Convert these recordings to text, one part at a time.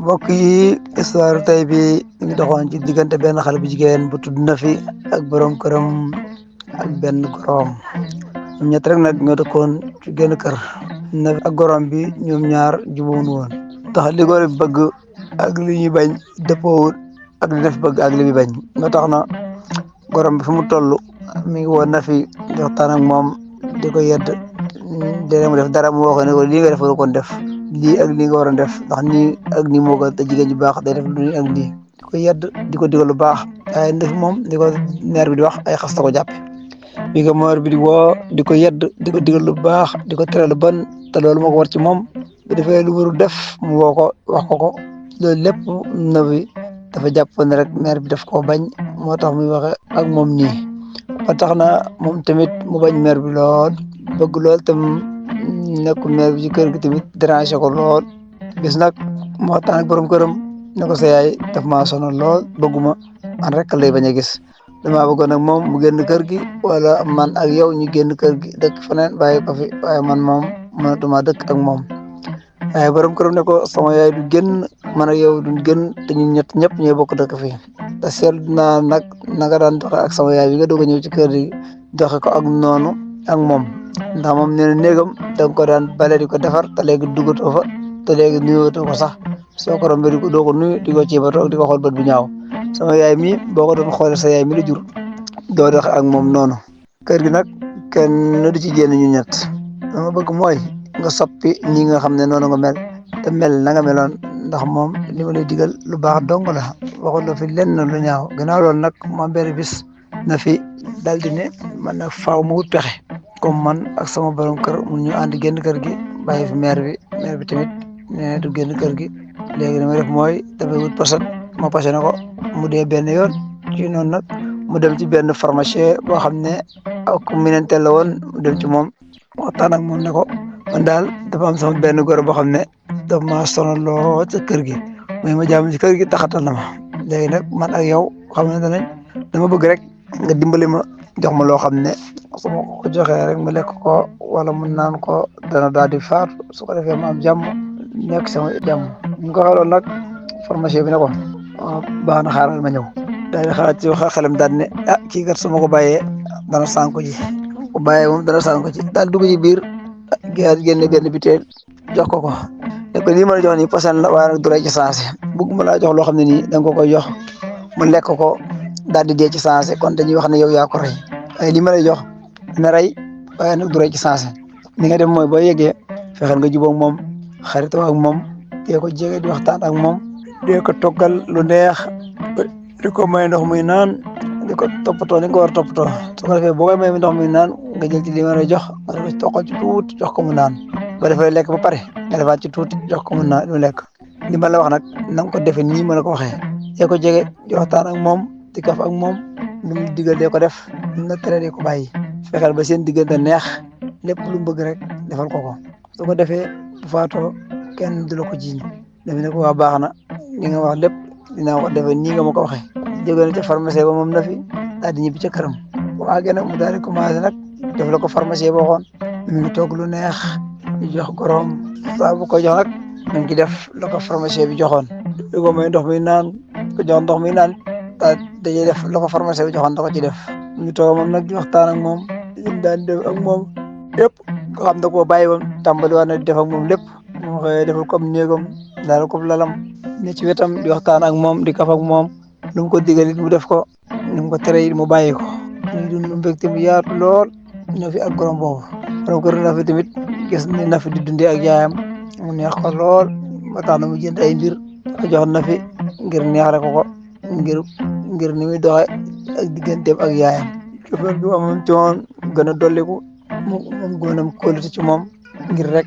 mbokk yi histoire tey bi ngi doxoon ci diggante benn xale bu jigéen bu tudd Nafi ak borom këram ak benn goroom ñoom ñett rek nag ñoo dëkkoon ci genn kër. Nafi ak goroom bi ñoom ñaar jubóowuñu woon tax li góor bi bëgg ak li ñuy bañ dëppoowul ak li Nafi bëgg ak li muy bañ moo tax na goroom bi fu mu toll mi ngi woon Nafi di waxtaan ak moom di ko yedd dee mu def dara mu waxoon ne ko lii nga def war koon def lii ak lii nga waroon def ndax nii ak nii moo gën te jigéen ju baax day def lu nii ak lii di ko yedd di ko digal lu baax waaye Nafi moom di ko neer bi di wax ay xas ta ko jàppe bi ko moor bi di woo di ko yedd di ko digal lu baax di ko tere lu bon te loolu moo ko war ci moom bu defee lu warul def mu woo ko wax ko loolu lépp Nafi dafa jàpp ne rek neer bi daf koo bañ moo tax muy waxe ak moom nii ba tax na moom tamit mu bañ meer bi lool bëgg lool tam nekk meer bi ci kër gi tamit déranger ko lool bis nag mu waxtaan ak borom këram ne ko sa yaay daf maa sonal lool bëgguma man rek lay bañ a gis damaa bëggoon nag moom mu génn kër gi wala man ak yow ñu génn kër gi dëkk feneen bàyyi ko fi waaye man moom mënatuma dëkk ak moom waaye borom këram ne ko sama yaay du génn man ak yow duñ génn te ñun ñett ñëpp ñooy bokk dëkk fii te seetlu naa nag na nga daan doxe ak sama yaay bi nga doog a ñëw ci kër gi doxe ko ak noonu ak moom ndax moom nee na néegam da nga ko daan bale di ko defar te léegi duggatoo fa te léegi nuyuwatoo ko sax soo ko rombee doo ko nuyu di ko ciibatoo di ko xool bët bu ñaaw sama yaay mi boo ko doon xoolee sa yaay mi la jur doo doxe ak moom noonu kër gi nag kenn du ci génn ñu ñett dama bëgg mooy nga soppi ñi nga xam ne noonu nga mel te mel na nga meloon ndax moom li ma lay digal lu baax dong la waxul la fi lenn lu ñaaw gannaaw loolu nag moom benn bis Nafi daal di ne man nag faaw mu wut pexe comme man ak sama borom kër mun ñu ànd génn kër gi bàyyi fi maire bi tamit nee du génn kër gi léegi dama def mooy dafay wut personne ma passé na ko mu dee benn yoon ci noonu nag mu dem ci benn pharmacien boo xam ne ak minenteel la woon mu dem ci moom waxtaan ak moom ne ko man daal dafa am sama benn góor boo xam ne daf maa sonal lool ca kër gi muy ma jàmm ci kër gi taxatal na ma léegi nag man ak yow xam ne dama bëgg rek nga dimbali ma jox ma loo xam ne su ma ko joxee rek mu lekk ko wala mu naan ko dana daal di faatu su ko defee ma am jàmm nekk sama jàmm ñu ko xeloon nag pharmacien bi ne ko baax na xaaral ma ñëw daal di xalaat ci wax xelam daal ne kii kat su ma ko bàyyee dana sànku ji ko bàyyee moom dana sànku ji daal dugg ci biir génne benn biteel jox ko ne ko lii ma la jox nii posan la waaye nag du rey ci sensé bëgguma laa jox loo xam ne nii da nga ko koy jox mu lekk ko daal di dee ci sensé kon dañuy wax ne yow yaa ko rey waaye lii ma lay jox dina rey waaye nag du rey ci sensé ni nga def mooy boo yeggee fexeel nga jubóog moom xaritoo ak moom dee ko jege di waxtaan ak moom dee ko toggal lu neex di ko may ndox muy naan di ko toppatoo ni nga ko war a toppatoo su ko defee boo koy may ndox muy naan nga jël ci li ma lay jox nga def ci toqal ci tuuti jox ko mu naan ba defee lekk ba pare nga defaat ci tuuti jox ko mu naan mu lekk li ma la wax nag na nga ko defee nii ma la ko waxee dee ko jege di waxtaan ak moom di kaf ak moom lu mu digal dee ko def lu mu la tere dee ko bàyyi fexeel ba seen diggante neex lépp lu mu bëgg rek defal ko su ko defee bu faatoo kenn du la ko jiiñ dafa ne ko waa baax na li nga wax lépp dinaa ko defee nii nga ma ko waxee jóge na ca pharmacien ba moom Nafi daal di ñibbi ca këram bu àggee nag mu daal di commencé nag def la ko pharmacien ba waxoon mi ngi toog lu neex di jox goroom saa bu ko jox nag mi ngi def la ko pharmacien bi joxoon di ko may ndox mi naan ko jox ndox mi naan dañuy def la ko pharmacien bi joxoon da ko ci def mi ngi toog moom nag di waxtaan ak moom li daan def ak moom lépp ko xam da koo bàyyi woon tàmbali war na di def ak moom lépp mu xëyee defal comme néegam daal ko lalam ne ci wetam di waxtaan ak moom di kaf ak moom lu mu ko digal it mu def ko lu mu ko tere it mu bàyyi ko ñu dund mbégte mu yaatu lool Nafi ak gorom boobu borom kër Nafi tamit gis ni Nafi di dundee ak yaayam mu neex ko lool ba tax na mu jënd ay mbir ko jox Nafi ngir neexale ko ngir ni muy doxe ak digganteem ak yaayam cofeel bi amoon ci moom gën a dolliku moom gënam kóolute ci moom ngir rek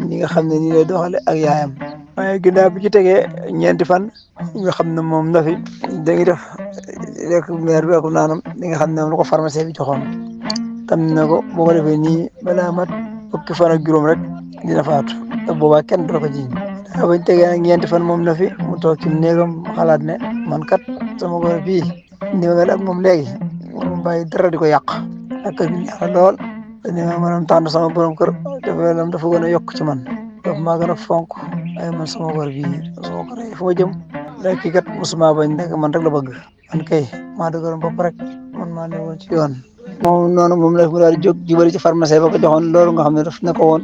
ñi nga xam ne nii lay doxale ak yaayam waaye ginnaaw bi ci tegee ñeenti fan nga xam ne moom Nafi dañuy def rek meer bi ak naanam li nga xam ne moom la ko pharmacien bi joxoon tam ne ko boo ko defee nii balaa mat fukki fan ak juróom rek dina faatu te boobaa kenn du la ko jiñ daa bañ tegee nag ñeenti fan moom Nafi mu toog ci néegam xalaat ne man kat sama góor bii ni ma mel ak moom léegi moom bàyyi dara di ko yàq ak kër gi neex na lool te ni ma mënoon tànn sama borom kër dafa gën a yokk ci man daf maa gën a fonk waaye man sama gor bi sama ko rey fu ma jëm rek kii kat mosuma bañ rek man rek la bëgg man kay maa dëgëroon bopp rek man maa ne woon ci yoon moom noonu moom la mu daal di jóg jubali ci pharmacie ba ko joxoon loolu nga xam ne daf ne ko woon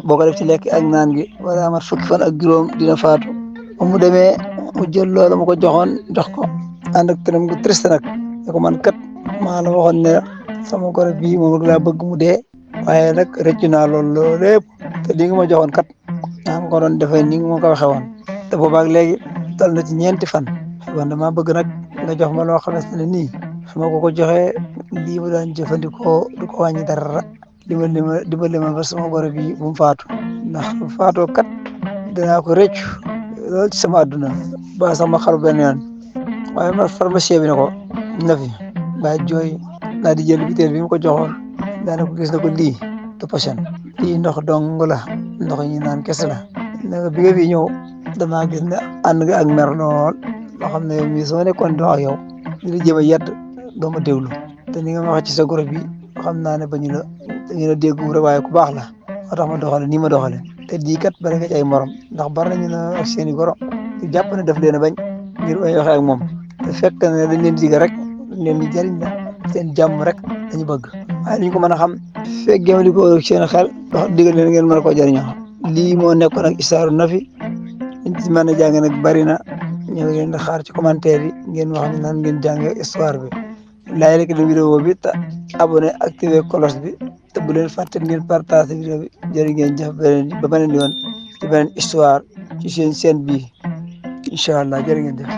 boo ko def ci lekk ak naan gi wala amat fukki fan ak juróom dina faatu ba mu demee mu jël loolu ma ko joxoon jox ko ànd ak tëram gu triste nag ne ko man kat maa la waxoon ne sama goro bii moom rek laa bëgg mu dee waaye nag rëcc naa loolu lépp te li nga ma joxoon kat naa nga ko doon defee ni nga ma ko waxee woon te boobaag léegi dal na ci ñeenti fan wan damaa bëgg nag nga jox ma loo xamante ne nii su ma ko joxee lii ma daan jëfandikoo du ko wàññi dara dimbali ma ba sama goro bi bu mu faatu ndax bu faatoo kat danaa ko rëccu loolu ci sama àdduna ba sax ma xaru benn yoon waaye ma pharmacien bi ne ko na fi ba jooy naa di jël biteel bi mu ko joxoon daana ko gis na ko lii du potion lii ndox dong la ndox ñi naan kese la naka bi nga fi ñëw damaa gis ne ànd nga ak mer lool loo xam ne yow mii soo nekkoon di wax ak yow di la jéem a yedd doo ma déglu te ni nga ma wax ci sa goro bi xam naa ne bañu la dañu la déggu rek waaye ku baax la moo tax ma doxale nii ma doxale te lii kat bari nga ci ay morom ndax bari nañu ne ak seeni goro di jàpp ne daf leen a bañ ngir ay waxee ak moom te fekk ne dañ leen digal rek dañ leen di jëriñ la seen jàmm rek dañu bëgg waaye ñu ko mën a xam fekk gémali ko seen xel wax digal leen ngeen mën a koo jëriñoo lii moo nekkoon ak histoire Nafi liñ ci mën a jàng nag bari na ñëw leen di xaar ci commentaire yi ngeen wax nan ngeen jàngee histoire bi laay rek la vidéo bi te abonné activé cloche bi te bu leen fàtte ngeen partage vidéo bi jërë ngeen jëf ba beneen yoon ci beneen histoire ci seen chaîne bi incha allah jërë ngeen jëf